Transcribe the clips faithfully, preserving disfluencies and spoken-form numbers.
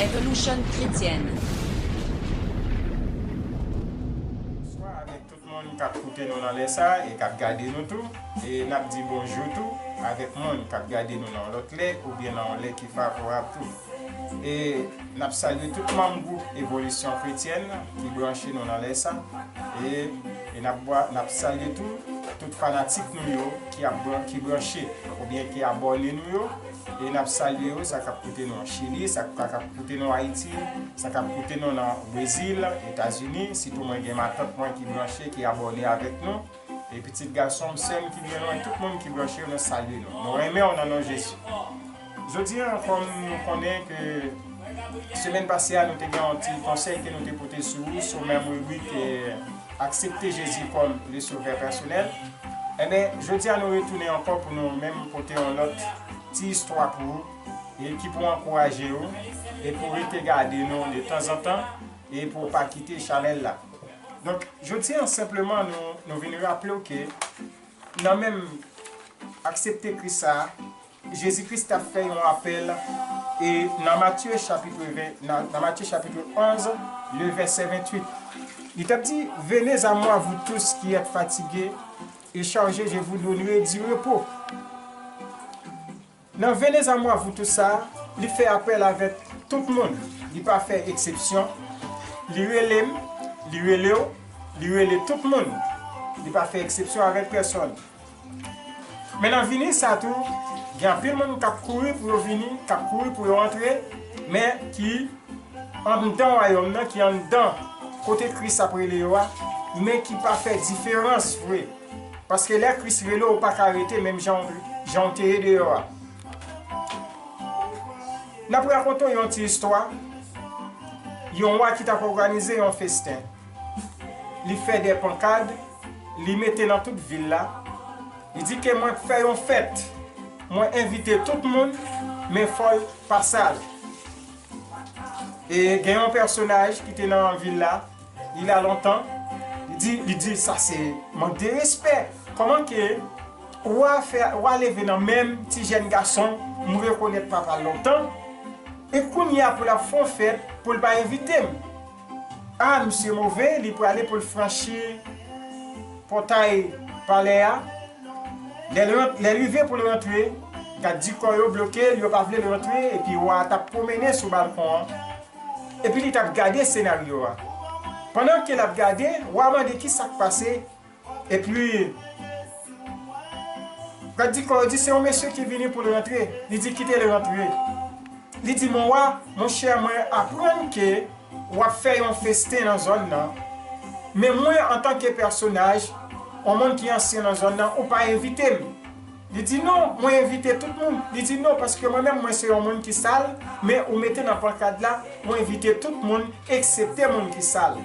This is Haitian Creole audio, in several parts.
Revolution chrétienne. Bonswa avèk tout moun k ap koute nou nan lè sa a e k ap gade nou tou. E n ap di bonjou tou avèk moun k ap gade nou nan yon lòt lè oubyen nan yon lè ki favorab tou. E n ap salye tout manm gwoup Evolisyon Kretyèn ki branche nou nan lè sa. E, e n ap bwa-, n ap salye tou tout fanatik nou yo ki ap bran-, ki branche oubyen ki abòne nou yo. E n ap salye yo, sa k ap koute nou an Chili, sa k ap koute nou Ayiti, sa k ap koute nou nan Brezil, Etazini, sitou mwen gen matant mwen ki branche, ki abòne avèk nou. E pitit gason m, sè m ki byen lwen, tout moun ki branche yo, nou salye nou. Nou renmen w nan non Jezi. Jodi a, kòm nou konnen ke semèn pase a, nou te gen yon ti konsèy ke nou te pote sou, sou menm ribrik, eh, aksepte Jezi kòm le sovè pèsonèl. Enben, jodi a, nou retounen ankò pou nou menm pote yon lòt ti istwa pou ou, e ki pou ankouraje ou, e pou rete gade nou de tanzantan, e pou w pa kite chanèl la. Donk, jodi a, senpleman, nou, nou vin raple w ke nan menm aksepte Kris sa a, Jezi Kris t ap fè yon apèl, e nan Matye chapit ven, nan, nan Matye chapit onz, le vèsè venntuit, li t ap di, Venez à moi, vous tous qui êtes fatigués et chargés, je vous donnerai du repos. Nan Venez à moi, vous tous sa, li fè apèl avèk tout moun. Li pa fè eksepsyon. Li rele m, li rele w, li rele tout moun. Li pa fè eksepsyon avèk pèsonn. Men nan vini sa tou, gen anpil moun k ap kouri pou yo vini, k ap kouri pou yo antre, men ki anndan wayòm nan, ki anndan kote Kris ap rele yo a, men ki pa fè diferans vre. Paske lè Kris rele w, ou pa ka rete menm jan w, jan w te ye deyò a. N ap rakonte w yon ti istwa. Yon wa ki t ap òganize yon festen. Li fè de pankad, li mete nan tout vil la. Li di ke mwen fè yon fèt. Mwen envite tout moun, men fò l pa sal. E gen yon pèsonaj ki te nan vil la, li la lontan, li di, li di, sa se mank de respè. Kòman ke wa fè, wa leve nan menm ti jèn gason, m rekonèt papa l lontan, e kounye a pou l ap fè yon fèt, pou l pa envite m. A, misye move, li prale pou l franchi pòtay palè a. Lè l ran-, lè l rive pou l rantre, gad di kò yo bloke l, yo pa vle l rantre, epi wa a t ap pwomennen sou balkon an. Epi li t ap gade senaryo a. Pandan ke l ap gade, wa a mande ki sa k pase, epi gad di kò yo di se yon mesye ki vini pou l rantre. Li di kite l rantre. Li di, mon wa, monchè, mwen aprann ke w ap fè yon festen nan zòn nan. Men mwen, antanke pèsonaj, yon moun ki ansyen nan zòn nan, ou pa envite m. Li di, non, mwen envite tout moun. Li di, non, paske mwen menm, mwen se yon moun ki sal, men ou mete nan pankad la, mwen envite tout moun, eksepte moun ki sal.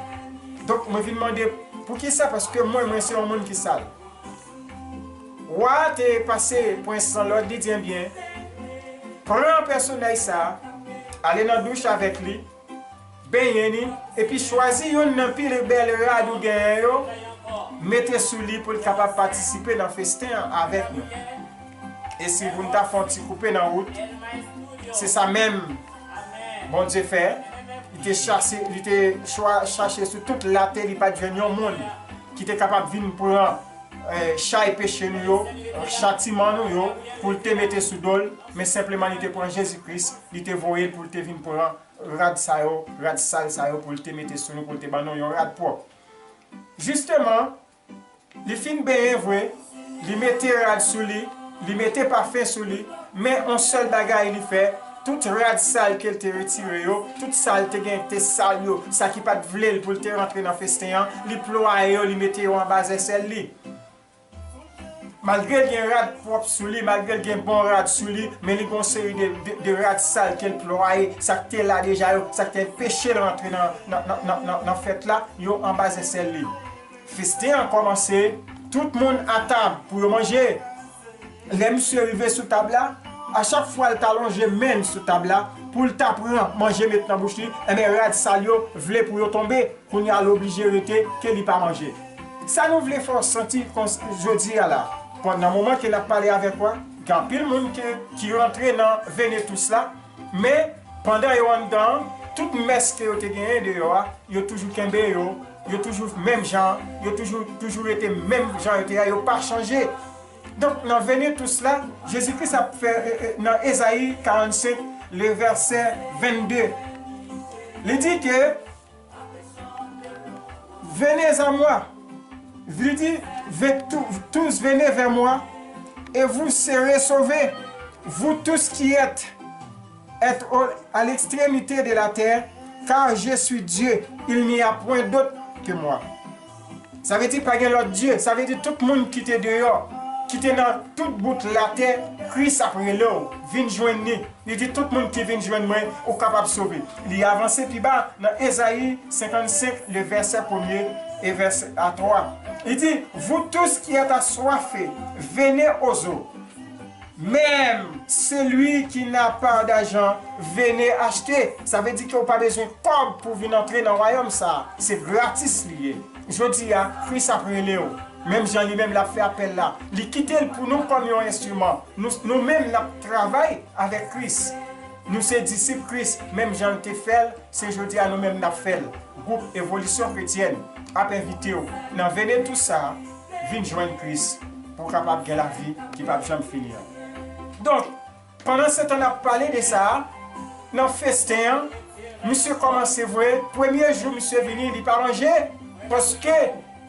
Donk, mwen vin mande, poukisa? Paske mwen, mwen se yon moun ki sal. Wa a te pase prens lan lòd, li di, ebyen, pran pèsonaj sa a, ale nan douch avèk li, benyen li, epi chwazi youn nan pi bèl rad ou genyen yo, mete sou li pou l kapab patisipe nan festen an avèk nou. E si pou n ta fè yon ti koupe nan wout, se sa menm Bondye fè. Li te chache, li te chwa-, chache sou tout latè, li pa t jwenn yon moun ki te kapab vin pran, eh, chay peche nou yo, chatiman nou yo, pou l te mete sou do l, men senpleman li te pran Jezi Kris, li te voye l pou l te vin pran rad sa yo, rad sal sa yo pou l te mete sou nou, pou l te ban nou yon rad pwòp. Jisteman, li fin benyen vre, li mete rad sou li, li mete pafen sou li, men yon sèl bagay li fè, tout rad sal ke l te retire yo, tout sa l te gen te sal yo, sa ki pa t vle l pou l te rantre nan festen an, li plwaye yo, li mete yo anba zèsèl li. Malgre l gen rad pwòp sou li, malgre l gen bon rad sou li, men li gen yon seri de, de, de rad sal ke l plwaye, sa k te la deja yo, sa k te anpeche l rantre nan, nan, nan, nan, nan, nan fèt la, yo anba zèsèl li. Festen an kòmanse, tout moun atab pou yo manje. Lè misye rive sou tab la, a chak fwa l ta lonje men l sou tab la, pou l ta pran manje met nan bouch li, enben rad sal yo vle pou yo tonbe. Kounye a, l oblije rete ke li pa manje. Sa nou vle fè w santi kon jodi a la, pandan moman ke n ap pale avèk ou a, gen anpil moun ke, ki rantre nan Venez tous la, men Pandan yo anndan an, tout mès ke yo te genyen deyò a, yo toujou kenbe yo, yo toujou menm jan, yo toujou, toujou rete menm jan yo te ye a, yo pa chanje. Donk, nan Venez tous la, Jezi Kris ap fè, e, e, nan Ezayi karannsenk, le vèsè vennde, li di ke, Venez à moi, li di, ve- tou- tous venez vers moi, et vous serez sauvés, vous tous qui êtes, êtes au- à l'extrémité de la terre, car je suis Dieu, il n'y a point d'autre que moi. Sa vle di pa gen lòt dye. Sa vle di tout moun ki te deyò, ki te nan tout bout latè, Kris ap rele w, vin jwenn li. Li di, tout moun ki vin jwenn mwen, ou kapab sove. Li avanse pi ba nan Ezayi senkannsenk, le vèsè premye e vèsè a twa. Li di, vous tous qui êtes assoiffés, venez aux eaux. Même celui qui n'a pas d'argent, venez acheter. Sa vle di ke w pa bezwen kòb pou vin antre nan wayòm sa a. Se gratis li ye. Jodi a, Kris ap rele w. Menm jan li menm l ap fè apèl la. Li kite l pou nou kòm yon enstriman. Nou, nou menm n ap travay avèk Kris. Nou se disip Kris, menm jan l te fè l, se jodi a nou menm n ap fè l. Gwoup Evolisyon Kretyèn ap envite w nan Venez tous sa a, vin jwenn Kris pou w kapab gen lavi ki p ap janm fini an. Donk, pandan se tan n ap pale de sa a, nan festen an, misye kòmanse vre, premye jou misye vini, li pa manje, paske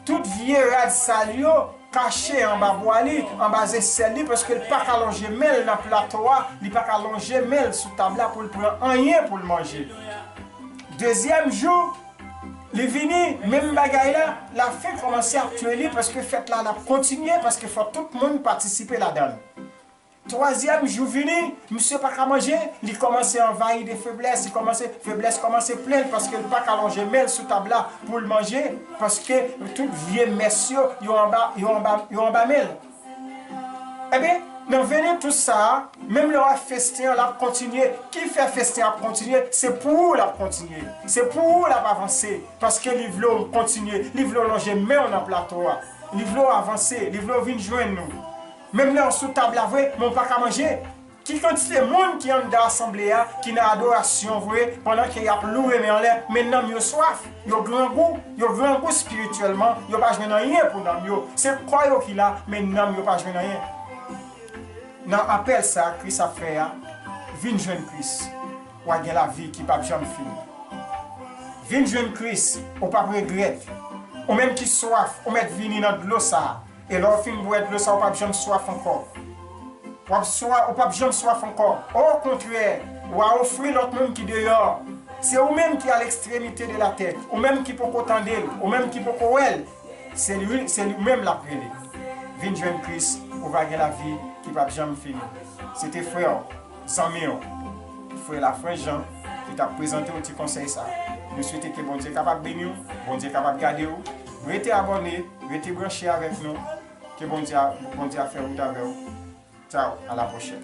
tout vye rad sal yo kache anba bwa li, anba zesèl li, paske l pa ka lonje men l nan plato a, li pa ka lonje men l sou tab la pou l pran anyen pou l manje. Dezyèm jou, li vini, menm bagay la, lafen kòmanse ap tye li, paske fèt la, l ap kontinye, paske fò tout moun patisipe ladan l. Twazyèm jou vini, misye pa ka manje, li kòmanse anvayi de feblès, li kòmanse, feblès kòmanse plen l paske l pa ka lonje men l sou tab la pou l manje, paske tout vye mès yo, yo anba, yo anba, yo anba men l. Ebyen, nan Venez tous sa a, menm lè w ap festen an, l ap kontinye. Ki fè festen ap kontinye? Se pou ou l ap kontinye. Se pou ou l ap avanse, paske li vle w kontinye, li vle w lonje men w nan plato a. Li vle w avanse, li vle w vin jwenn nou. Menm lè w sou tab la vre, men w pa ka manje. Ki kantite moun ki anndan asanble a, ki nan adorasyon vre, pandan ke y ap loure men anlè, men nanm yo swaf, yo grangou, yo grangou espirityèlman, yo pa jwenn anyen pou nanm yo. Se kò yo ki la, men nanm yo pa jwenn anyen. Nan apèl sa a Kris ap fè a, vin jwenn Kris. W a gen lavi ki p ap janm fini. Vin jwenn Kris, ou p ap regrèt. Ou menm ki swaf, ou mèt vini nan dlo sa a. E lè w fin bwè dlo sa a, ou p ap janm swaf ankò. W ap swa, ou p ap janm swaf ankò. Okontrè, w a ofri lòt moun ki deyò. Se ou menm ki a lekstremite de latè, ou menm ki poko tande l, ou menm ki poko wè l. Se li, se li menm l ap rele. Vin jwenn Kris, ou va gen lavi ki p ap janm fini. Se te frè w, zanmi w, frè Lafrans Jean, ki t ap prezante w ti konsèy sa a. Nou swete ke Bondye kapab beni w, Bondye kapab gade w. Rete abòne, rete branche avèk nou. Ke Bondye, Bondye a fè wout avè w. Tchao, a la pwochèn.